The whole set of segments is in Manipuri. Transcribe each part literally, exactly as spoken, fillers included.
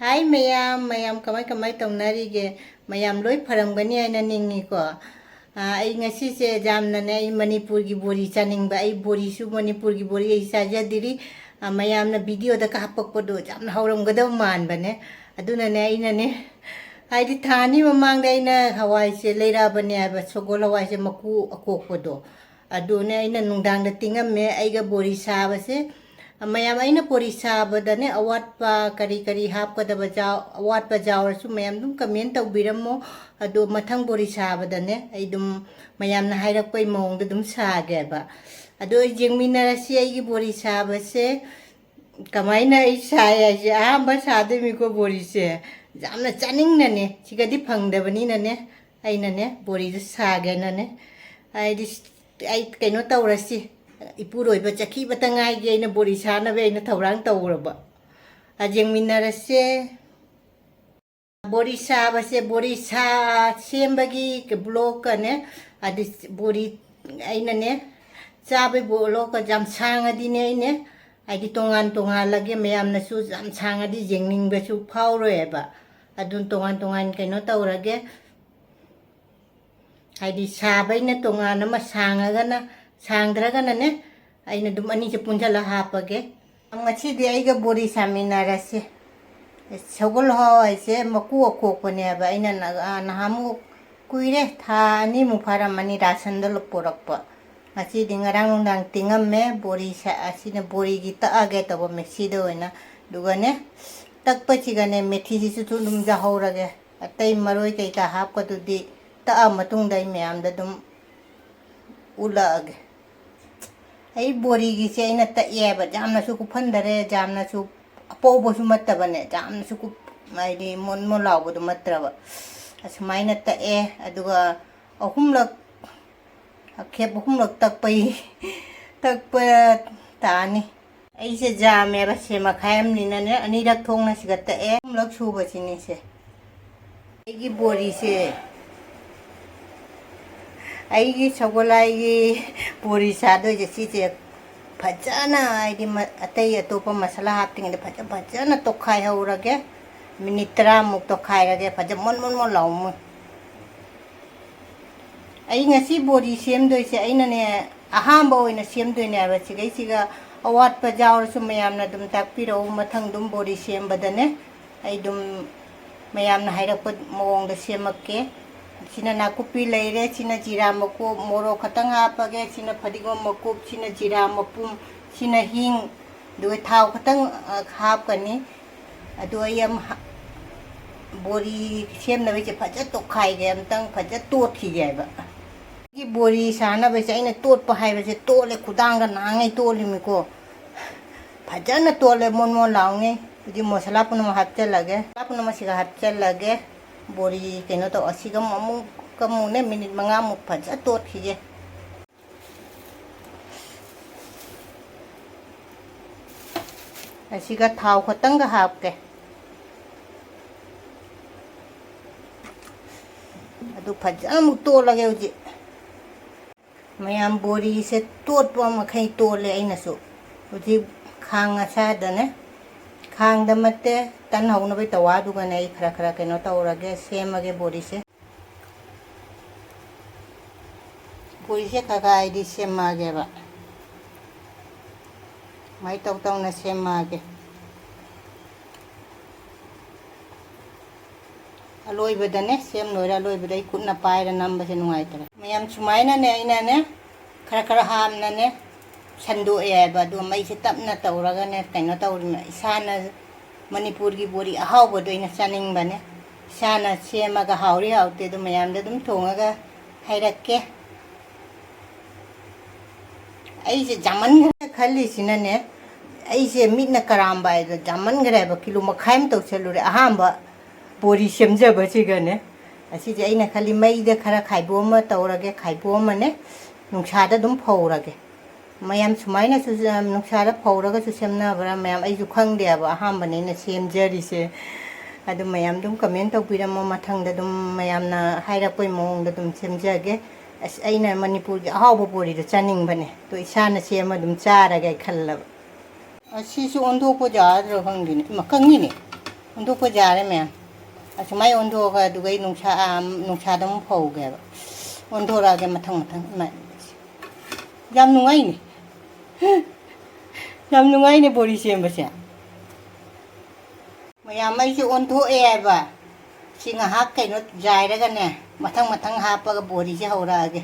ꯍꯥꯏ ꯃꯌꯥꯝ, ꯃꯌꯥꯝ ꯀꯃꯥꯏ ꯀꯃꯥꯏ ꯇꯧꯅꯔꯤꯒꯦ? ꯃꯌꯥꯝ ꯂꯣꯏ ꯐꯔꯝꯒꯅꯤ ꯍꯥꯏꯅ ꯅꯤꯡꯉꯤꯀꯣ꯫ ꯑꯥ, ꯑꯩ ꯉꯁꯤꯁꯦ ꯌꯥꯝꯅꯅꯦ, ꯑꯩ ꯃꯅꯤꯄꯨꯔꯒꯤ ꯕꯣꯔꯤ ꯆꯥꯅꯤꯡꯕ, ꯑꯩ ꯕꯣꯔꯤꯁꯨ ꯃꯅꯤꯄꯨꯔꯒꯤ ꯕꯣꯔꯤ ꯑꯩ ꯆꯥꯖꯗ꯭ꯔꯤ꯫ ꯑꯥ, ꯃꯌꯥꯝꯅ ꯚꯤꯗꯤꯑꯣꯗ ꯀꯥꯞꯄꯛꯄꯗꯣ ꯌꯥꯝꯅ ꯍꯧꯔꯝꯒꯗꯕ ꯃꯥꯟꯕꯅꯦ꯫ ꯑꯗꯨꯅꯅꯦ ꯑꯩꯅꯅꯦ, ꯍꯥꯏꯗꯤ ꯊꯥ ꯑꯅꯤ ꯃꯃꯥꯡꯗ ꯑꯩꯅ ꯍꯋꯥꯏꯁꯦ ꯂꯩꯔꯛꯑꯕꯅꯦ ꯍꯥꯏꯕ, ꯁꯒꯣꯜ ꯍꯋꯥꯏꯁꯦ ꯃꯀꯨ ꯑꯀꯣꯛꯄꯗꯣ꯫ ꯑꯗꯨꯅꯦ ꯑꯩꯅ ꯅꯨꯡꯗꯥꯡꯗ ꯇꯤꯡꯉꯝꯃꯦ꯫ ꯑꯩꯒ ꯕꯣꯔꯤ ꯁꯥꯕꯁꯦ, ꯃꯌꯥꯝ ꯑꯩꯅ ꯕꯣꯔꯤ ꯁꯥꯕꯗꯅꯦ ꯑꯋꯥꯠꯄ ꯀꯔꯤ ꯀꯔꯤ ꯍꯥꯞꯀꯗꯕ ꯖꯥꯎ-, ꯑꯋꯥꯠꯄ ꯌꯥꯎꯔꯁꯨ ꯃꯌꯥꯝ ꯑꯗꯨꯝ ꯀꯃꯦꯟ ꯇꯧꯕꯤꯔꯝꯃꯣ꯫ ꯑꯗꯣ ꯃꯊꯪ ꯕꯣꯔꯤ ꯁꯥꯕꯗꯅꯦ ꯑꯩ ꯑꯗꯨꯝ ꯃꯌꯥꯝꯅ ꯍꯥꯏꯔꯛꯄꯩ ꯃꯑꯣꯡꯗ ꯑꯗꯨꯝ ꯁꯥꯒꯦꯕ꯫ ꯑꯗꯣ ꯌꯦꯡꯃꯤꯟꯅꯔꯁꯤ ꯑꯩꯒꯤ ꯕꯣꯔꯤ ꯁꯥꯕꯁꯦ꯫ ꯀꯃꯥꯏꯅ ꯑꯩ ꯁꯥꯏ ꯍꯥꯏꯁꯦ, ꯑꯍꯥꯟꯕ ꯁꯥꯗꯣꯏꯃꯤꯀꯣ ꯕꯣꯔꯤꯁꯦ꯫ ꯌꯥꯝꯅ ꯆꯥꯅꯤꯡꯅꯅꯦ, ꯁꯤꯒꯗꯤ ꯐꯪꯗꯕꯅꯤꯅꯅꯦ, ꯑꯩꯅꯅꯦ ꯕꯣꯔꯤꯁꯦ ꯁꯥꯒꯦꯅꯅꯦ꯫ ꯍꯥꯏꯗꯤ ꯑꯩ ꯀꯩꯅꯣ ꯇꯧꯔꯁꯤ, ꯏꯄꯨꯔꯣꯏꯕ ꯆꯠꯈꯤꯕꯇ ꯉꯥꯏꯒꯤ ꯑꯩꯅ ꯕꯣꯔꯤ ꯁꯥꯅꯕ ꯑꯩꯅ ꯊꯧꯔꯥꯡ ꯇꯧꯔꯕ꯫ ꯑ, ꯌꯦꯡꯃꯤꯟꯅꯔꯁꯦ꯫ ꯕꯣꯔꯤ ꯁꯥꯕꯁꯦ, ꯕꯣꯔꯤ ꯁꯥ-, ꯁꯦꯝꯕꯒꯤ ꯕ꯭ꯂꯣꯛꯀꯅꯦ, ꯑꯗꯤ ꯕꯣꯔꯤ ꯑꯩꯅꯅꯦ, ꯆꯥꯕꯩ ꯕ꯭ꯂꯣꯛꯀ ꯌꯥꯝ ꯁꯥꯡꯉꯗꯤꯅꯦ, ꯑꯩꯅꯦ, ꯍꯥꯏꯗꯤ ꯇꯣꯉꯥꯟ ꯇꯣꯉꯥꯜꯂꯒꯦ, ꯃꯌꯥꯝꯅꯁꯨ ꯌꯥꯝ ꯁꯥꯡꯉꯗꯤ ꯌꯦꯡꯅꯤꯡꯕꯁꯨ ꯐꯥꯎꯔꯣꯏꯕ꯫ ꯑꯗꯨꯅ ꯇꯣꯉꯥꯟ ꯇꯣꯉꯥꯟ ꯀꯩꯅꯣ ꯇꯧꯔꯒꯦ꯫ ꯍꯥꯏꯗꯤ ꯁꯥꯕꯩꯅ ꯇꯣꯉꯥꯟ ꯑꯃ, ꯁꯥꯡꯉꯒꯅ, ꯁꯥꯡꯗ꯭ꯔꯒꯅꯅꯦ, ꯑꯩꯅ ꯑꯗꯨꯝ ꯑꯅꯤꯁꯦ ꯄꯨꯟꯁꯤꯜꯂ ꯍꯥꯞꯄꯒꯦ꯫ ꯉꯁꯤꯗꯤ ꯑꯩꯒ ꯕꯣꯔꯤ ꯁꯥꯃꯤꯟꯅꯔꯁꯤ꯫ ꯁꯒꯣꯜ ꯍꯋꯥꯏꯁꯦ ꯃꯀꯨ ꯑꯀꯣꯛꯄꯅꯦꯕ꯫ ꯑꯩꯅ ꯅ-, ꯑ, ꯅꯍꯥꯟꯃꯨꯛ ꯀꯨꯏꯔꯦ, ꯊꯥ ꯑꯅꯤꯃꯨꯛ ꯐꯥꯔꯝꯃꯅꯤ, ꯔꯥꯁꯟꯗ ꯂꯨ-, ꯄꯨꯔꯛꯄ꯫ ꯉꯁꯤꯗꯤ ꯉꯔꯥꯡ ꯅꯨꯡꯗꯥꯡ ꯇꯤꯡꯉꯝꯃꯦ, ꯕꯣꯔꯤ ꯁꯥ-, ꯑꯁꯤꯅ ꯕꯣꯔꯤꯒꯤ ꯇꯛꯑꯒꯦ ꯇꯧꯕ ꯃꯤꯛꯁꯤꯗ ꯑꯣꯏꯅ꯫ ꯑꯗꯨꯒꯅꯦ, ꯇꯛꯄꯁꯤꯒꯅꯦ, ꯃꯦꯊꯤꯁꯤꯁꯨ ꯑꯗꯨꯝ ꯌꯥꯍꯧꯔꯒꯦ꯫ ꯑꯇꯩ ꯃꯔꯣꯏ ꯀꯩꯀꯥ ꯍꯥꯞꯀꯗꯨꯗꯤ ꯇꯛꯑ ꯃꯇꯨꯡꯗ ꯑꯩ ꯃꯌꯥꯝꯗ ꯑꯗꯨꯝ ꯎꯠꯂꯛꯑꯒꯦ꯫ ꯑꯩ ꯕꯣꯔꯤꯒꯤꯁꯦ ꯑꯩꯅ ꯇꯛꯑꯦꯕ, ꯌꯥꯝꯅꯁꯨ ꯀꯨꯞꯐꯟꯗꯔꯦ, ꯌꯥꯝꯅꯁꯨ ꯑꯄꯧꯕꯁꯨ ꯅꯠꯇꯕꯅꯦ, ꯌꯥꯝꯅꯁꯨ ꯀꯨꯞ-, ꯍꯥꯏꯗꯤ ꯃꯣꯟ ꯃꯣꯟ ꯂꯥꯎꯕꯗꯨ ꯅꯠꯇ꯭ꯔꯕ꯫ ꯑꯁꯨꯃꯥꯏꯅ ꯇꯛꯑꯦ, ꯑꯗꯨꯒ ꯑꯍꯨꯝꯂꯛ, ꯑꯈꯦꯞ ꯑꯍꯨꯝꯂꯛ ꯇꯛꯄꯩ, ꯇꯛꯄ ꯇꯥꯅꯤ꯫ ꯑꯩꯁꯦ ꯌꯥꯝꯃꯦꯕ, ꯁꯦ ꯃꯈꯥꯏ ꯑꯃꯅꯤꯅꯅꯦ, ꯑꯅꯤꯔꯛ ꯊꯣꯛꯅ ꯁꯤꯒ ꯇꯛꯑꯦ, ꯑꯍꯨꯝꯂꯛ ꯁꯨꯕꯁꯤꯅꯤꯁꯦ꯫ ꯑꯩꯒꯤ ꯕꯣꯔꯤꯁꯦ, ꯑꯩꯒꯤ ꯁꯒꯣꯜꯍꯋꯥꯏꯒꯤ ꯕꯣꯔꯤ ꯆꯥꯗꯣꯏꯁꯦ ꯁꯤꯁꯦ ꯐꯖꯅ, ꯍꯥꯏꯗꯤ ꯃ-, ꯑꯇꯩ ꯑꯇꯣꯞꯄ ꯃꯁꯥꯂꯥ ꯍꯥꯞꯇ꯭ꯔꯤꯉꯩꯗ ꯐꯖ ꯐꯖꯅ ꯇꯣꯠꯈꯥꯏꯍꯧꯔꯒꯦ꯫ ꯃꯤꯅꯤꯠ ꯇꯔꯥꯃꯨꯛ ꯇꯣꯠꯈꯥꯏꯔꯒꯦ, ꯐꯖ ꯃꯣꯟ ꯃꯣꯟ ꯃꯣꯟ ꯂꯥꯎ ꯃꯨꯟ꯫ ꯑꯩ ꯉꯁꯤ ꯕꯣꯔꯤ ꯁꯦꯝꯗꯣꯏꯁꯦ ꯑꯩꯅꯅꯦ, ꯑꯍꯥꯟꯕ ꯑꯣꯏꯅ ꯁꯦꯝꯗꯣꯏꯅꯦ ꯍꯥꯏꯕ꯫ ꯁꯤꯒꯩꯁꯤꯒ ꯑꯋꯥꯠꯄ ꯌꯥꯎꯔꯁꯨ ꯃꯌꯥꯝꯅ ꯑꯗꯨꯝ ꯇꯥꯛꯄꯤꯔꯛꯎ, ꯃꯊꯪ ꯑꯗꯨꯝ ꯕꯣꯔꯤ ꯁꯦꯝꯕꯗꯅꯦ꯫ ꯑꯩ ꯑꯗꯨꯝ ꯃꯌꯥꯝꯅ ꯍꯥꯏꯔꯛꯄ ꯃꯑꯣꯡꯗ ꯁꯦꯝꯃꯛꯀꯦ꯫ ꯁꯤꯅ ꯅꯥꯀꯨꯞꯄꯤ ꯂꯩꯔꯦ, ꯁꯤꯅ ꯖꯤꯔꯥ ꯃꯀꯨꯞ, ꯃꯣꯔꯣꯛ ꯈꯇꯪ ꯍꯥꯞꯄꯒꯦ, ꯁꯤꯅ ꯐꯗꯤꯒꯣꯝ ꯃꯀꯨꯞ, ꯁꯤꯅ ꯖꯤꯔꯥ ꯃꯄꯨꯝ, ꯁꯤꯅ ꯍꯤꯡ, ꯑꯗꯨꯒ ꯊꯥꯎ ꯈꯇꯪ, ꯑ, ꯍꯥꯞꯀꯅꯤ꯫ ꯑꯗꯨ ꯑꯩ ꯑꯃ ꯍꯥ-, ꯕꯣꯔꯤ ꯁꯦꯝꯅꯕꯁꯦ ꯐꯖ ꯇꯣꯠꯈꯥꯏꯒꯦ, ꯑꯝꯇꯪ ꯐꯖ ꯇꯣꯠꯈꯤꯒꯦ ꯍꯥꯏꯕ꯫ ꯁꯤꯒꯤ ꯕꯣꯔꯤ ꯁꯥꯅꯕꯁꯦ ꯑꯩꯅ ꯇꯣꯠꯄ ꯍꯥꯏꯕꯁꯦ ꯇꯣꯠꯂꯦ, ꯈꯨꯗꯥꯡꯒ ꯅꯥꯉꯩ ꯇꯣꯠꯂꯤꯃꯤꯀꯣ꯫ ꯐꯖꯅ ꯇꯣꯠꯂꯦ, ꯃꯣꯟ ꯃꯣꯟ ꯂꯥꯎꯉꯩ꯫ ꯍꯧꯖꯤꯛ ꯃꯁꯥꯂꯥ ꯄꯨꯝꯅꯃꯛ ꯍꯥꯞꯆꯜꯂꯒꯦ, ꯃꯁꯥꯂꯥ ꯄꯨꯝꯅꯃꯛꯁꯤꯒ ꯍꯥꯞꯆꯜꯂꯒꯦ꯫ ꯕꯣꯔꯤ ꯀꯩꯅꯣ ꯇꯧ, ꯑꯁꯤꯒ ꯑꯃꯨꯛ, ꯑꯃꯨꯛꯅꯦ ꯃꯤꯅꯤꯠ ꯃꯉꯥꯃꯨꯛ ꯐꯖ ꯇꯣꯠꯈꯤꯒꯦ꯫ ꯑꯁꯤꯒ ꯊꯥꯎ ꯈꯛꯇꯪꯒ ꯍꯥꯞꯀꯦ꯫ ꯑꯗꯨ ꯐꯖꯅ ꯑꯃꯨꯛ ꯇꯣꯠꯂꯒꯦ ꯍꯧꯖꯤꯛ꯫ ꯃꯌꯥꯝ ꯕꯣꯔꯤꯁꯦ ꯇꯣꯠꯄ ꯃꯈꯩ ꯇꯣꯠꯂꯦ ꯑꯩꯅꯁꯨ꯫ ꯍꯧꯖꯤꯛ ꯈꯥꯡ ꯑꯁꯥꯗꯅꯦ, ꯈꯥꯡꯗ ꯅꯠꯇꯦ, ꯇꯟ ꯍꯧꯅꯕꯒꯤ ꯇꯋꯥꯗꯨꯒꯅꯦ ꯑꯩ ꯈꯔ ꯈꯔ ꯀꯩꯅꯣ ꯇꯧꯔꯒꯦ, ꯁꯦꯝꯃꯒꯦ ꯕꯣꯔꯤꯁꯦ꯫ ꯕꯣꯔꯤꯁꯦ ꯈꯔ ꯈꯔ ꯑꯩꯗꯤ ꯁꯦꯝꯃꯛꯑꯒꯦꯕ꯫ ꯁꯨꯃꯥꯏꯅ ꯇꯧ ꯇꯧꯅ ꯁꯦꯝꯃꯛꯑꯒꯦ꯫ ꯑꯂꯣꯏꯕꯗꯅꯦ, ꯁꯦꯝ ꯂꯣꯏꯔ ꯑꯂꯣꯏꯕꯗ ꯑꯩ ꯈꯨꯠꯅ ꯄꯥꯏꯔ ꯅꯝꯕꯁꯦ ꯅꯨꯡꯉꯥꯏꯇ꯭ꯔꯦ꯫ ꯃꯌꯥꯝ ꯁꯨꯃꯥꯏꯅꯅꯦ ꯑꯩꯅꯅꯦ ꯈꯔ ꯈꯔ ꯍꯥꯞꯅꯅꯦ ꯁꯟꯗꯣꯛꯑꯦ ꯍꯥꯏꯕ꯫ ꯑꯗꯣ ꯃꯩꯁꯦ ꯇꯞꯅ ꯇꯧꯔꯒꯅꯦ ꯀꯩꯅꯣ ꯇꯧꯔꯤꯅ ꯏꯁꯥꯅ ꯃꯅꯤꯄꯨꯔꯒꯤ ꯕꯣꯔꯤ ꯑꯍꯥꯎꯕꯗꯣ ꯑꯩꯅ ꯆꯥꯅꯤꯡꯕꯅꯦ꯫ ꯏꯁꯥꯅ ꯁꯦꯝꯃꯒ ꯍꯥꯎꯔꯤ ꯍꯥꯎꯇꯦ ꯑꯗꯨ ꯃꯌꯥꯝꯗ ꯑꯗꯨꯝ ꯊꯣꯡꯉꯒ ꯍꯥꯏꯔꯛꯀꯦ꯫ ꯑꯩꯁꯦ ꯌꯥꯝꯃꯟꯈ꯭ꯔꯦ ꯈꯜꯂꯤꯁꯤꯅꯅꯦ, ꯑꯩꯁꯦ ꯃꯤꯠꯅ ꯀꯔꯥꯝꯕ ꯍꯥꯏꯗꯣ ꯌꯥꯝꯃꯟꯈ꯭ꯔꯦ ꯍꯥꯏꯕ꯫ ꯀꯤꯂꯣ ꯃꯈꯥꯏ ꯑꯃ ꯇꯧꯁꯜꯂꯨꯔꯦ ꯑꯍꯥꯟꯕ ꯕꯣꯔꯤ ꯁꯦꯝꯖꯕꯁꯤꯒꯅꯦ꯫ ꯑꯁꯤꯁꯦ ꯑꯩꯅ ꯈꯜꯂꯤ ꯃꯩꯗ ꯈꯔ ꯈꯥꯏꯕꯣꯛ ꯑꯃ ꯇꯧꯔꯒꯦ, ꯈꯥꯏꯕꯣꯛ ꯑꯃꯅꯦ ꯅꯨꯡꯁꯥꯗ ꯑꯗꯨꯝ ꯐꯧꯔꯒꯦ꯫ ꯃꯌꯥꯝ ꯁꯨꯃꯥꯏꯅꯁꯨ ꯅꯨꯡꯁꯥꯗ ꯐꯧꯔꯒꯁꯨ ꯁꯦꯝꯅꯕ꯭ꯔꯥ ꯃꯌꯥꯝ? ꯑꯩꯁꯨ ꯈꯪꯗꯦꯕ, ꯑꯍꯥꯟꯕꯅꯦ ꯑꯩꯅ ꯁꯦꯝꯖꯔꯤꯁꯦ꯫ ꯑꯗꯨ ꯃꯌꯥꯝ ꯑꯗꯨꯝ comment ꯇꯧꯕꯤꯔꯝꯃꯣ, ꯃꯊꯪꯗ ꯑꯗꯨꯝ ꯃꯌꯥꯝꯅ ꯍꯥꯏꯔꯛꯄꯒꯤ ꯃꯑꯣꯡꯗ ꯑꯗꯨꯝ ꯁꯦꯝꯖꯒꯦ꯫ ꯑꯁ, ꯑꯩꯅ ꯃꯅꯤꯄꯨꯔꯒꯤ ꯑꯍꯥꯎꯕ ꯕꯣꯔꯤꯗꯣ ꯆꯥꯅꯤꯡꯕꯅꯦ, ꯑꯗꯣ ꯏꯁꯥꯅ ꯁꯦꯝꯃ ꯑꯗꯨꯝ ꯆꯥꯔꯒꯦ ꯈꯜꯂꯕ꯫ ꯑꯁꯤꯁꯨ ꯑꯣꯟꯊꯣꯛꯄ ꯌꯥꯗ꯭ꯔꯥ ꯈꯪꯗꯦꯅꯦ꯫ ꯏꯃꯥ, ꯀꯪꯉꯤꯅꯦ꯫ ꯑꯣꯟꯊꯣꯛꯄ ꯌꯥꯔꯦ ꯃꯌꯥꯝ꯫ ꯑꯁꯨꯃꯥꯏ ꯑꯣꯟꯊꯣꯛꯑꯒ ꯑꯗꯨꯒ ꯑꯩ ꯅꯨꯡꯁꯥ, ꯑꯥ, ꯅꯨꯡꯁꯥꯗ ꯑꯃꯨꯛ ꯐꯧꯒꯦꯕ꯫ ꯑꯣꯟꯊꯣꯔꯛꯑꯒꯦ ꯃꯊꯪ ꯃꯊꯪ꯫ ꯏꯃꯥ, ꯌꯥꯝ ꯅꯨꯡꯉꯥꯏꯅꯦ꯫ ꯌꯥꯝ ꯅꯨꯡꯉꯥꯏꯅꯦ ꯕꯣꯔꯤ ꯁꯦꯝꯕꯁꯦ꯫ ꯃꯌꯥꯝ ꯑꯩꯁꯦ ꯑꯣꯟꯊꯣꯛꯑꯦ ꯍꯥꯏꯕ꯫ ꯁꯤ ꯉꯥꯏꯍꯥꯛ ꯀꯩꯅꯣ ꯌꯥꯏꯔꯒꯅꯦ, ꯃꯊꯪ ꯃꯊꯪ ꯍꯥꯞꯄꯒ ꯕꯣꯔꯤꯁꯦ ꯍꯧꯔꯛꯑꯒꯦ꯫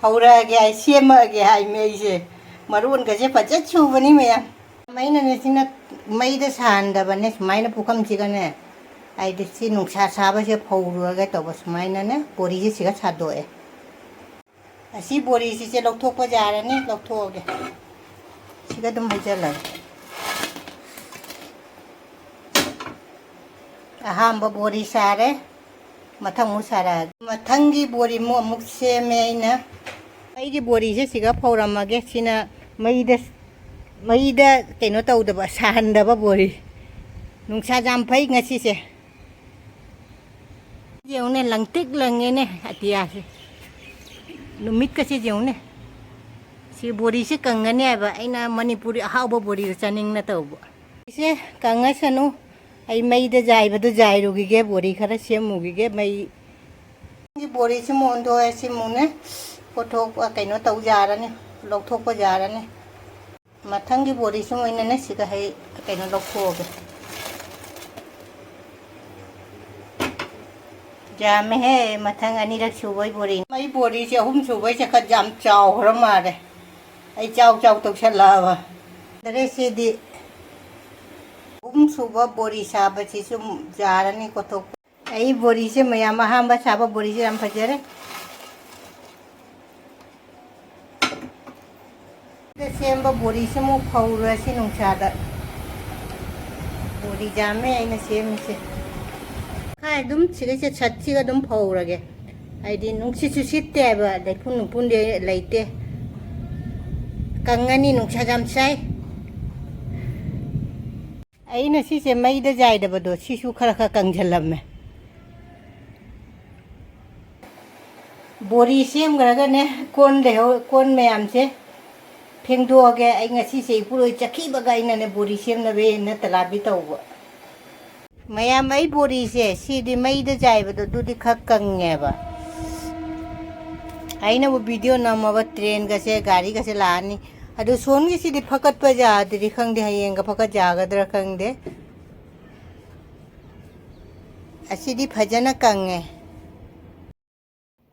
ꯍꯧꯔꯛꯑꯒꯦ ꯍꯥꯏ, ꯁꯦꯝꯃꯛꯑꯒꯦ ꯍꯥꯏꯃꯤ ꯑꯩꯁꯦ꯫ ꯃꯔꯣꯟꯒꯁꯦ ꯐꯖ ꯁꯨꯕꯅꯤ ꯃꯌꯥꯝ꯫ ꯑꯩꯅꯅꯦ ꯁꯤꯅ ꯃꯩꯗ ꯁꯥꯍꯟꯗꯕꯅꯦ, ꯁꯨꯃꯥꯏꯅ ꯄꯨꯈꯝꯁꯤꯒꯅꯦ, ꯍꯥꯏꯗꯤ ꯁꯤ ꯅꯨꯡꯁꯥ ꯁꯥꯕꯁꯦ ꯐꯧꯔꯨꯔꯒꯦ ꯇꯧꯕ, ꯁꯨꯃꯥꯏꯅꯅꯦ ꯕꯣꯔꯤꯁꯦ ꯁꯤꯒ ꯁꯥꯗꯣꯛꯑꯦ꯫ ꯑꯁꯤ ꯕꯣꯔꯤꯁꯤꯁꯦ ꯂꯧꯊꯣꯛꯄ ꯌꯥꯔꯅꯤ, ꯂꯧꯊꯣꯛꯑꯒꯦ꯫ ꯁꯤꯒ ꯑꯗꯨꯝ ꯍꯩꯖꯜꯂꯒꯦ꯫ ꯑꯍꯥꯝꯕ ꯕꯣꯔꯤ ꯁꯥꯔꯦ, ꯃꯊꯪ ꯑꯃꯨꯛ ꯁꯥꯔꯛꯑꯒꯦ꯫ ꯃꯊꯪꯒꯤ ꯕꯣꯔꯤ ꯑꯃꯨꯛ, ꯑꯃꯨꯛ ꯁꯦꯝꯃꯦ ꯑꯩꯅ꯫ ꯑꯩꯒꯤ ꯕꯣꯔꯤꯁꯦ ꯁꯤꯒ ꯐꯧꯔꯝꯃꯒꯦ꯫ ꯁꯤꯅ ꯃꯩꯗ, ꯃꯩꯗ ꯀꯩꯅꯣ ꯇꯧꯗꯕ, ꯁꯥꯍꯟꯗꯕ ꯕꯣꯔꯤ꯫ ꯅꯨꯡꯁꯥ ꯌꯥꯝ ꯐꯩ ꯉꯁꯤꯁꯦ꯫ ꯌꯦꯡꯉꯨꯅꯦ, ꯂꯪꯇ꯭ꯔꯤꯛ ꯂꯪꯉꯦꯅꯦ ꯑꯇꯤꯌꯥꯁꯦ꯫ ꯅꯨꯃꯤꯠꯀꯁꯦ ꯌꯦꯡꯉꯨꯅꯦ꯫ ꯁꯤ ꯕꯣꯔꯤꯁꯦ ꯀꯪꯉꯅꯤ ꯍꯥꯏꯕ꯫ ꯑꯩꯅ ꯃꯅꯤꯄꯨꯔꯤ ꯑꯍꯥꯎꯕ ꯕꯣꯔꯤꯗꯣ ꯆꯥꯅꯤꯡꯅ ꯇꯧꯕ꯫ ꯁꯦ ꯀꯪꯉꯁꯅꯨ꯫ ꯑꯩ ꯃꯩꯗ ꯌꯥꯏꯕꯗꯨ ꯌꯥꯏꯔꯨꯈꯤꯒꯦ, ꯕꯣꯔꯤ ꯈꯔ ꯁꯦꯝꯃꯨꯈꯤꯒꯦ꯫ ꯃꯩ, ꯕꯣꯔꯤꯁꯤ ꯃꯨꯟꯗꯣꯛꯑꯦ, ꯁꯤ ꯃꯨꯟꯅꯦ꯫ ꯀꯣꯠꯊꯣꯛ-, ꯀꯩꯅꯣ ꯇꯧ ꯌꯥꯔꯅꯤ, ꯂꯧꯊꯣꯛꯄ ꯌꯥꯔꯅꯤ꯫ ꯃꯊꯪꯒꯤ ꯕꯣꯔꯤꯁꯨ ꯑꯣꯏꯅꯅꯦ ꯁꯤꯒ ꯍꯦꯛ ꯀꯩꯅꯣ ꯂꯧꯊꯣꯛꯑꯒꯦ꯫ ꯌꯥꯝꯃꯦꯍꯦ, ꯃꯊꯪ ꯑꯅꯤꯔꯛ ꯁꯨꯕꯩ ꯕꯣꯔꯤ꯫ ꯑꯩ ꯕꯣꯔꯤꯁꯦ ꯑꯍꯨꯝ ꯁꯨꯕꯩꯁꯦ ꯈꯔ ꯌꯥꯝ ꯆꯥꯎꯈ꯭ꯔ ꯃꯥꯜꯂꯦ꯫ ꯑꯩ ꯆꯥꯎ ꯆꯥꯎ ꯇꯧꯁꯜꯂꯛꯑꯕ꯫ ꯐꯔꯦ, ꯁꯤꯗꯤ ꯑꯍꯨꯝ ꯁꯨꯕ ꯕꯣꯔꯤ ꯁꯥꯕꯁꯤꯁꯨ ꯌꯥꯔꯅꯤ ꯀꯣꯠꯊꯣꯛꯄ꯫ ꯑꯩ ꯕꯣꯔꯤꯁꯦ ꯃꯌꯥꯝ ꯑꯍꯥꯟꯕ ꯁꯥꯕ ꯕꯣꯔꯤꯁꯦ ꯌꯥꯝ ꯐꯖꯔꯦ꯫ ꯁꯤꯗ ꯁꯦꯝꯕ ꯕꯣꯔꯤꯁꯦ ꯑꯃꯨꯛ ꯐꯧꯔꯁꯤ ꯅꯨꯡꯁꯥꯗ꯫ ꯕꯣꯔꯤ ꯌꯥꯝꯃꯦ ꯑꯩꯅ ꯁꯦꯝꯃꯤꯁꯦ꯫ ꯈꯥꯏ ꯑꯗꯨꯝ ꯁꯤꯒꯩꯁꯦ ꯁꯠꯁꯤꯒ ꯑꯗꯨꯝ ꯐꯧꯔꯒꯦ꯫ ꯍꯥꯏꯗꯤ ꯅꯨꯡꯁꯤꯠꯁꯨ ꯁꯤꯠꯇꯦ ꯍꯥꯏꯕ, ꯂꯩꯐꯨ ꯅꯨꯡꯐꯨꯟꯗꯤ ꯂꯩꯇꯦ꯫ ꯀꯪꯉꯅꯤ, ꯅꯨꯡꯁꯥ ꯌꯥꯝ ꯁꯥꯏ꯫ ꯑꯩꯅ ꯁꯤꯁꯦ ꯃꯩꯗ ꯌꯥꯏꯗꯕꯗꯣ, ꯁꯤꯁꯨ ꯈꯔ ꯈꯔ ꯀꯪꯁꯤꯜꯂꯝꯃꯦ꯫ ꯕꯣꯔꯤ ꯁꯦꯝꯈ꯭ꯔꯒꯅꯦ, ꯀꯣꯟ ꯂꯩꯍꯧ-, ꯀꯣꯟ ꯃꯌꯥꯝꯁꯦ ꯐꯦꯡꯗꯣꯛꯑꯒꯦ꯫ ꯑꯩ ꯉꯁꯤꯁꯦ ꯏꯄꯨꯔꯣꯏ ꯆꯠꯈꯤꯕꯒ ꯑꯩꯅꯅꯦ ꯕꯣꯔꯤ ꯁꯦꯝꯅꯕꯅ ꯇꯂꯥꯕꯤ ꯇꯧꯕ꯫ ꯃꯌꯥꯝ, ꯑꯩ ꯕꯣꯔꯤꯁꯦ, ꯁꯤꯗꯤ ꯃꯩꯗ ꯆꯥꯏꯕꯗꯣ, ꯑꯗꯨꯗꯤ ꯈꯔ ꯀꯪꯉꯦꯕ꯫ ꯑꯩꯅꯕꯨ ꯚꯤꯗꯤꯑꯣ ꯅꯝꯃꯕ ꯇ꯭ꯔꯦꯟꯒꯁꯦ, ꯒꯥꯔꯤꯒꯁꯦ ꯂꯥꯛꯑꯅꯤ꯫ ꯑꯗꯨ ꯁꯣꯟꯒꯤꯁꯤꯗꯤ ꯐꯀꯠꯄ ꯌꯥꯗ꯭ꯔꯤ, ꯈꯪꯗꯦ, ꯍꯌꯦꯡꯒ ꯐꯀꯠ ꯌꯥꯒꯗ꯭ꯔꯥ ꯈꯪꯗꯦ꯫ ꯑꯁꯤꯗꯤ ꯐꯖꯅ ꯀꯪꯉꯦ꯫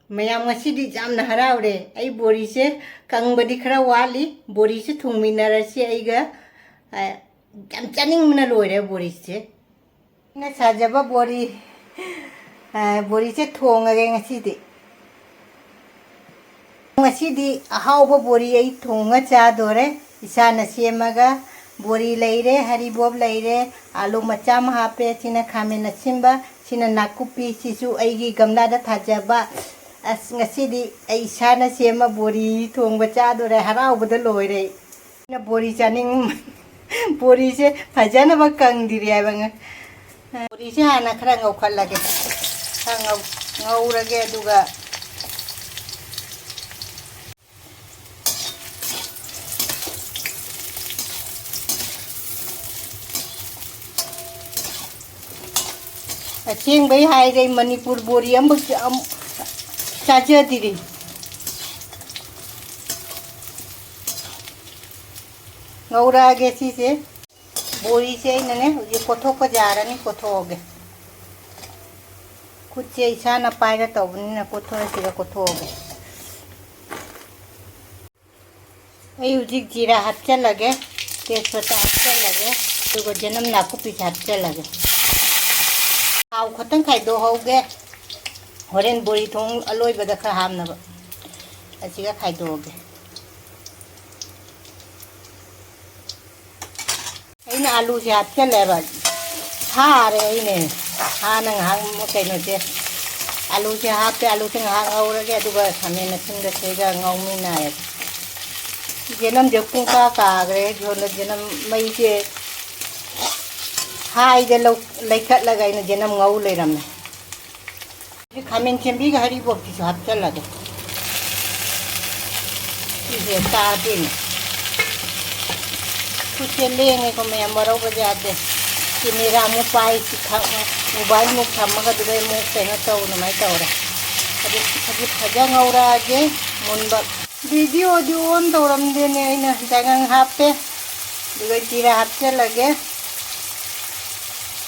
ꯃꯌꯥꯝ, ꯉꯁꯤꯗꯤ ꯌꯥꯝꯅ ꯍꯔꯥꯎꯔꯦ꯫ ꯑꯩ ꯕꯣꯔꯤꯁꯦ ꯀꯪꯕꯗꯤ ꯈꯔ ꯋꯥꯠꯂꯤ꯫ ꯕꯣꯔꯤꯁꯦ ꯊꯣꯡꯃꯤꯟꯅꯔꯁꯤ ꯑꯩꯒ꯫ ꯑ, ꯌꯥꯝ ꯆꯥꯅꯤꯡꯕꯅ ꯂꯣꯏꯔꯦ ꯕꯣꯔꯤꯁꯦ꯫ ꯑꯩꯅ ꯁꯥꯖꯕ ꯕꯣꯔꯤ, ꯑ, ꯕꯣꯔꯤꯁꯦ ꯊꯣꯡꯉꯒꯦ ꯉꯁꯤꯗꯤ꯫ ꯉꯁꯤꯗꯤ ꯑꯍꯥꯎꯕ ꯕꯣꯔꯤ ꯑꯩ ꯊꯣꯡꯉ ꯆꯥꯗꯣꯔꯦ꯫ ꯏꯁꯥꯅ ꯁꯦꯝꯃꯒ ꯕꯣꯔꯤ ꯂꯩꯔꯦ, ꯍꯔꯤꯕꯣꯞ ꯂꯩꯔꯦ, ꯑꯥꯂꯨ ꯃꯆꯥ ꯑꯃ ꯍꯥꯞꯄꯦ, ꯁꯤꯅ ꯈꯥꯃꯦꯟ ꯑꯁꯤꯟꯕ, ꯁꯤꯅ ꯅꯥꯀꯨꯞꯄꯤ, ꯁꯤꯁꯨ ꯑꯩꯒꯤ ꯒꯝꯂꯥꯗ ꯊꯥꯖꯕ꯫ ꯑꯁ, ꯉꯁꯤꯗꯤ ꯑꯩ ꯏꯁꯥꯅ ꯁꯦꯝꯃ ꯕꯣꯔꯤ ꯊꯣꯡꯕ ꯆꯥꯗꯣꯔꯦ, ꯍꯔꯥꯎꯕꯗ ꯂꯣꯏꯔꯦ꯫ ꯑꯩꯅ ꯕꯣꯔꯤ ꯆꯥꯅꯤꯡ-, ꯕꯣꯔꯤꯁꯦ ꯐꯖꯅꯃꯛ ꯀꯪꯗ꯭ꯔꯤ ꯍꯥꯏꯕ꯫ ꯉ-, ꯕꯣꯔꯤꯁꯦ ꯍꯥꯟꯅ ꯈꯔ ꯉꯧꯈꯠꯂꯒꯦ꯫ ꯈꯔ ꯉꯧ-, ꯉꯧꯔꯒꯦ, ꯑꯗꯨꯒ ꯑꯁꯦꯡꯕꯩ ꯍꯥꯏꯔꯦ, ꯃꯅꯤꯄꯨꯔ ꯕꯣꯔꯤ ꯑꯃꯐꯥꯎ ꯆꯥ-, ꯑꯝ-, ꯆꯥꯖꯗ꯭ꯔꯤ꯫ ꯉꯧꯔꯛꯑꯒꯦ ꯁꯤꯁꯦ꯫ ꯕꯣꯔꯤꯁꯦ ꯑꯩꯅꯅꯦ ꯍꯧꯖꯤꯛ ꯀꯣꯠꯊꯣꯛꯄ ꯌꯥꯔꯅꯤ, ꯀꯣꯠꯊꯣꯛꯑꯒꯦ꯫ ꯈꯨꯠꯁꯦ ꯏꯁꯥꯅ ꯄꯥꯏꯔ ꯇꯧꯕꯅꯤꯅ ꯀꯣꯠꯊꯣꯛꯑꯁꯤꯔ ꯀꯣꯠꯊꯣꯛꯑꯒꯦ꯫ ꯑꯩ ꯍꯧꯖꯤꯛ ꯖꯤꯔꯥ ꯍꯥꯞꯆꯜꯂꯒꯦ, ꯇꯦꯖꯄꯇꯥ ꯍꯥꯞꯆꯜꯂꯒꯦ, ꯑꯗꯨꯒ ꯆꯅꯝ ꯅꯥꯀꯨꯞꯄꯤꯁꯦ ꯍꯥꯞꯆꯜꯂꯒꯦ꯫ ꯊꯥꯎ ꯈꯛꯇꯪ ꯈꯥꯏꯗꯣꯛꯍꯧꯒꯦ, ꯍꯣꯔꯦꯟ ꯕꯣꯔꯤ ꯊꯣꯡ ꯑꯂꯣꯏꯕꯗ ꯈꯔ ꯍꯥꯞꯅꯕ꯫ ꯑꯁꯤꯒ ꯈꯥꯏꯗꯣꯛꯑꯒꯦ꯫ ꯑꯩꯅ ꯑꯂꯨꯁꯦ ꯍꯥꯞꯆꯜꯂꯦꯕ꯫ ꯁꯥꯔꯦ ꯑꯩꯅꯦ꯫ ꯍꯥꯟꯅ ꯉꯥꯏꯍꯥꯛ ꯀꯩꯅꯣꯁꯦ, ꯑꯂꯨꯁꯦ ꯍꯥꯞꯄꯦ, ꯑꯂꯨꯁꯦ ꯉꯥꯏꯍꯥꯛ ꯉꯧꯔꯒꯦ, ꯑꯗꯨꯒ ꯈꯥꯃꯦꯟ ꯑꯁꯤꯟꯕꯁꯤꯒ ꯉꯧꯃꯤꯟꯅꯔꯒꯦ꯫ ꯌꯦꯅꯝꯁꯦ ꯄꯨꯡꯀꯥ ꯀꯥꯈ꯭ꯔꯦ꯫ ꯁꯣꯝꯗ ꯌꯦꯅꯝ ꯃꯩꯁꯦ ꯍꯥꯏꯗ ꯂꯧ-, ꯂꯩꯈꯠꯂꯒ ꯑꯩꯅ ꯌꯦꯅꯝ ꯉꯧ ꯂꯩꯔꯝꯃꯦ꯫ ꯈꯥꯃꯦꯟ ꯁꯦꯝꯕꯤꯒ ꯍꯔꯤꯕꯣꯞꯁꯤꯁꯨ ꯍꯥꯞꯆꯜꯂꯒꯦ꯫ ꯁꯤꯁꯦ ꯆꯥꯗꯣꯏꯅꯦ꯫ ꯈꯨꯠꯁꯦ ꯂꯦꯡꯉꯦꯀꯣ ꯃꯌꯥꯝ, ꯋꯥꯔꯧꯕ ꯌꯥꯗꯦ꯫ ꯀꯦꯃꯦꯔꯥ ꯑꯃꯨꯛ ꯄꯥꯏ, ꯁꯤ ꯊ-, ꯃꯣꯕꯥꯏꯜ ꯑꯃꯨꯛ ꯊꯝꯃꯒ ꯑꯗꯨꯗꯩ ꯑꯃꯨꯛ ꯀꯩꯅꯣ ꯇꯧ, ꯑꯗꯨꯃꯥꯏꯅ ꯇꯧꯔꯦ꯫ ꯑꯗꯨ ꯍꯧꯖꯤꯛ ꯐꯖ ꯉꯧꯔꯛꯑꯒꯦ ꯃꯨꯟꯕ꯫ ꯚꯤꯗꯤꯑꯣꯗꯤ ꯑꯣꯟ ꯇꯧꯔꯝꯗꯦꯅꯦ, ꯑꯩꯅ ꯆꯉꯥꯡ ꯍꯥꯞꯄꯦ, ꯑꯗꯨꯒ ꯖꯤꯔꯥ ꯍꯥꯞꯆꯤꯜꯂꯒꯦ꯫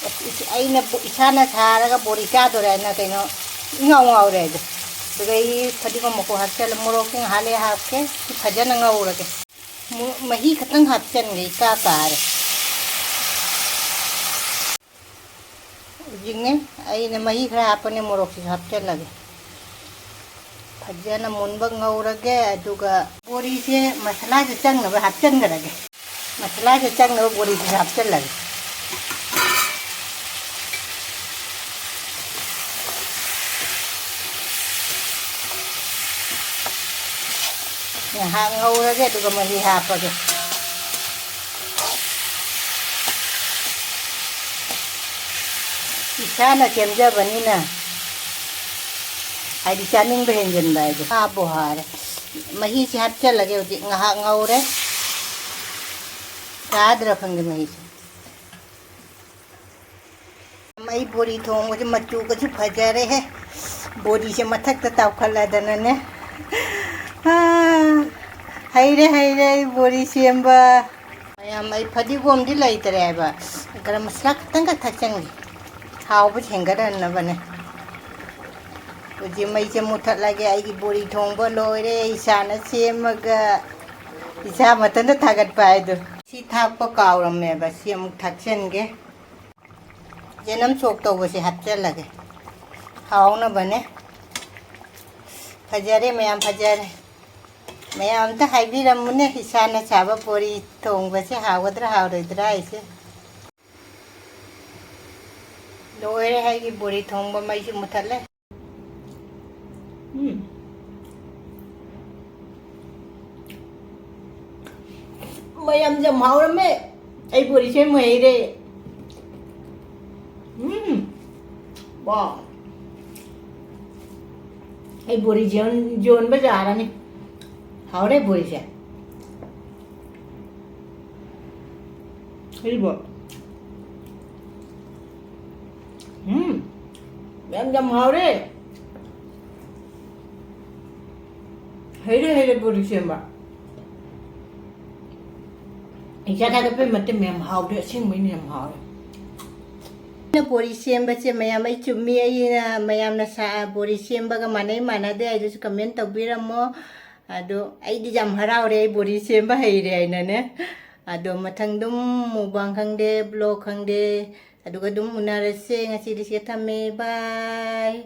ꯑꯁ, ꯏꯁ-, ꯑꯩꯅ ꯕꯣ-, ꯏꯁꯥꯅ ꯁꯥꯔꯒ ꯕꯣꯔꯤ ꯆꯥꯗꯣꯔꯦ ꯍꯥꯏꯅ ꯀꯩꯅꯣ ꯏꯉꯥꯎ ꯉꯥꯎꯔꯦ ꯑꯩꯗꯣ꯫ ꯑꯗꯨꯒ ꯑꯩ ꯐꯗꯤꯒꯣꯝ ꯃꯀꯨ ꯍꯥꯞꯆꯤꯜꯂꯦ, ꯃꯣꯔꯣꯛꯁꯦ ꯉꯥꯏꯍꯥꯛ ꯂꯩꯔ ꯍꯥꯞꯀꯦ꯫ ꯁꯤ ꯐꯖꯅ ꯉꯧꯔꯒꯦ꯫ ꯃꯨ-, ꯃꯍꯤ ꯈꯛꯇꯪ ꯍꯥꯞꯆꯟꯒꯦ, ꯏꯀꯥ ꯀꯥꯔꯦ꯫ ꯍꯧꯖꯤꯛꯅꯦ, ꯑꯩꯅ ꯃꯍꯤ ꯈꯔ ꯍꯥꯞꯄꯅꯦ, ꯃꯣꯔꯣꯛꯁꯤꯁꯨ ꯍꯥꯞꯆꯜꯂꯒꯦ꯫ ꯐꯖꯅ ꯃꯨꯟꯕ ꯉꯧꯔꯒꯦ, ꯑꯗꯨꯒ ꯕꯣꯔꯤꯁꯦ ꯃꯁꯥꯂꯥꯁꯦ ꯆꯪꯅꯕ ꯍꯥꯞꯆꯟꯈ꯭ꯔꯒꯦ꯫ ꯃꯁꯥꯂꯥꯁꯦ ꯆꯪꯅꯕ ꯕꯣꯔꯤꯁꯤꯁꯨ ꯍꯥꯞꯆꯜꯂꯒꯦ꯫ ꯉꯥꯏꯍꯥꯛ ꯉꯧꯔꯒꯦ, ꯑꯗꯨꯒ ꯃꯍꯤ ꯍꯥꯞꯄꯒꯦ꯫ ꯏꯁꯥꯅ ꯁꯦꯝꯖꯕꯅꯤꯅ, ꯍꯥꯏꯗꯤ, ꯆꯥꯅꯤꯡꯕ ꯍꯦꯟꯖꯟꯕ ꯍꯥꯏꯗꯣ꯫ ꯍꯥꯞꯄꯨ ꯍꯥꯔꯦ꯫ ꯃꯍꯤꯁꯤ ꯍꯥꯞꯆꯜꯂꯒꯦ ꯍꯧꯖꯤꯛ, ꯉꯥꯏꯍꯥꯛ ꯉꯧꯔꯦ꯫ ꯆꯥꯗ꯭ꯔꯥ ꯈꯪꯗꯦ ꯃꯍꯤꯁꯦ꯫ ꯑꯩ ꯕꯣꯔꯤ ꯊꯣꯡꯕꯁꯦ ꯃꯆꯨꯒꯁꯨ ꯐꯖꯔꯦꯍꯦ꯫ ꯕꯣꯔꯤꯁꯦ ꯃꯊꯛꯇ ꯇꯥꯎꯈꯠꯂꯗꯅꯅꯦ꯫ ꯑꯥ, ꯍꯩꯔꯦ, ꯍꯩꯔꯦ ꯑꯩ ꯕꯣꯔꯤ ꯁꯦꯝꯕ꯫ ꯃꯌꯥꯝ, ꯑꯩ ꯐꯗꯤꯒꯣꯝꯗꯤ ꯂꯩꯇꯔꯦ ꯍꯥꯏꯕ꯫ ꯒꯔꯝ ꯃꯁꯥꯂꯥ ꯈꯤꯇꯪꯈꯛ ꯊꯥꯛꯆꯟꯒꯦ꯫ ꯍꯥꯎꯕ ꯍꯦꯟꯒꯠꯍꯟꯅꯕꯅꯦ꯫ ꯍꯧꯖꯤꯛ ꯃꯩꯁꯦ ꯃꯨꯊꯠꯂꯒꯦ꯫ ꯑꯩꯒꯤ ꯕꯣꯔꯤ ꯊꯣꯡꯕ ꯂꯣꯏꯔꯦ꯫ ꯏꯁꯥꯅ ꯁꯦꯝꯃꯒ ꯏꯁꯥ ꯃꯊꯟꯇ ꯊꯥꯒꯠꯄ ꯍꯥꯏꯗꯣ꯫ ꯁꯤ ꯊꯥꯛꯄ ꯀꯥꯎꯔꯝꯃꯦꯕ꯫ ꯁꯤ ꯑꯃꯨꯛ ꯊꯥꯛꯆꯟꯒꯦ꯫ ꯌꯦꯅꯝ ꯁꯣꯛ ꯇꯧꯕꯁꯦ ꯍꯥꯞꯆꯜꯂꯒꯦ꯫ ꯍꯥꯎꯅꯕꯅꯦ꯫ ꯐꯖꯔꯦ ꯃꯌꯥꯝ, ꯐꯖꯔꯦ꯫ ꯃꯌꯥꯝ ꯑꯝꯇ ꯍꯥꯏꯕꯤꯔꯝꯃꯨꯅꯦ, ꯏꯁꯥꯅ ꯁꯥꯕ ꯕꯣꯔꯤ ꯊꯣꯡꯕꯁꯦ ꯍꯥꯎꯒꯗ꯭ꯔꯥ ꯍꯥꯎꯔꯣꯏꯗ꯭ꯔꯥ ꯍꯥꯏꯁꯦ꯫ ꯂꯣꯏꯔꯦ ꯑꯩꯒꯤ ꯕꯣꯔꯤ ꯊꯣꯡꯕ, ꯃꯩꯁꯨ ꯃꯨꯊꯠꯂꯦ꯫ ꯎꯝ꯫ ꯃꯌꯥꯝꯁꯦ ꯌꯥꯝ ꯍꯥꯎꯔꯝꯃꯦ꯫ ꯑꯩ ꯕꯣꯔꯤ ꯁꯦꯝꯕ ꯍꯩꯔꯦ꯫ ꯎꯝ꯫ ꯋꯥꯎ꯫ ꯑꯩ ꯕꯣꯔꯤ ꯌꯣꯟ-, ꯌꯣꯟꯕ ꯌꯥꯔꯅꯤ꯫ ꯍꯥꯎꯔꯦ ꯕꯣꯔꯤꯁꯦ꯫ ꯍꯩꯔꯤꯕꯣ꯫ ꯎꯝ, ꯌꯥꯝ, ꯌꯥꯝ ꯍꯥꯎꯔꯦ꯫ ꯍꯩꯔꯦ, ꯍꯩꯔꯦ ꯕꯣꯔꯤ ꯁꯦꯝꯕ꯫ ꯏꯆꯥ ꯊꯥꯒꯠꯄꯩ ꯃꯇꯤꯟ ꯌꯥꯝ ꯍꯥꯎꯔꯦ, ꯑꯁꯦꯡꯕꯩꯅꯦ ꯌꯥꯝ ꯍꯥꯎꯔꯦ꯫ ꯑꯩꯅ ꯕꯣꯔꯤ ꯁꯦꯝꯕꯁꯦ ꯃꯌꯥꯝ, ꯑꯩ ꯆꯨꯝꯃꯤ, ꯑꯩꯅ ꯃꯌꯥꯝꯅ ꯁꯥ-, ꯕꯣꯔꯤ ꯁꯦꯝꯕꯒ ꯃꯥꯟꯅꯩ ꯃꯥꯟꯅꯗꯦ ꯍꯥꯏꯗꯨꯁꯨ comment ꯇꯧꯕꯤꯔꯝꯃꯣ꯫ ꯑꯗꯣ ꯑꯩꯗꯤ ꯌꯥꯝ ꯍꯔꯥꯎꯔꯦ, ꯑꯩ ꯕꯣꯔꯤ ꯁꯦꯝꯕ ꯍꯩꯔꯦ ꯍꯥꯏꯅꯅꯦ꯫ ꯑꯗꯣ ꯃꯊꯪ ꯑꯗꯨꯝ mukbang ꯈꯪꯗꯦ, vlog ꯈꯪꯗꯦ, ꯑꯗꯨꯒ ꯑꯗꯨꯝ ꯎꯅꯔꯁꯦ꯫ ꯉꯁꯤꯗꯤ ꯁꯤꯗ ꯊꯝꯃꯦ, bye꯫